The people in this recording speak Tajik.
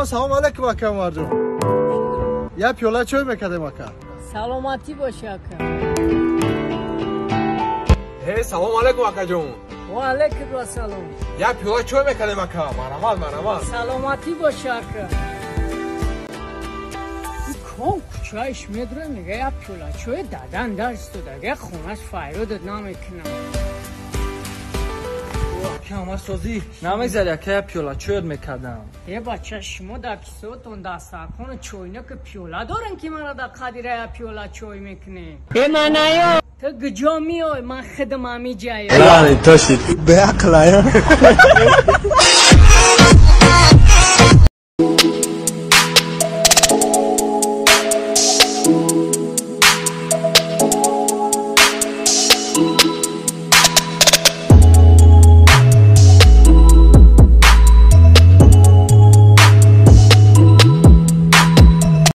Алло, салом алейкум, ака Умарҷон. Як пиёла чой мекардем, ака. Саломатӣ боша, ака. Э, салом алейкум, акаҷон. Ва алейкум ассалом. Як пиёла чой мекардем, ака. Марҳамат, марҳамат. Саломатӣ боша, ака. Кон кӯчаиш медурем, мега як пиёла чой дадан дарс додага, хонаш файродат намекунам. Ҳамасозӣ намегзари, ака, як пиёла чойот мекардам. Э, бача, шумо дар кисоатон дастархону чойнаку пиёла дорем, ки мара дар қадира як пиёла чой мекунем? Э, манаё, ту куҷо меой? Ман худам ҳамиҷаё. Беақлая.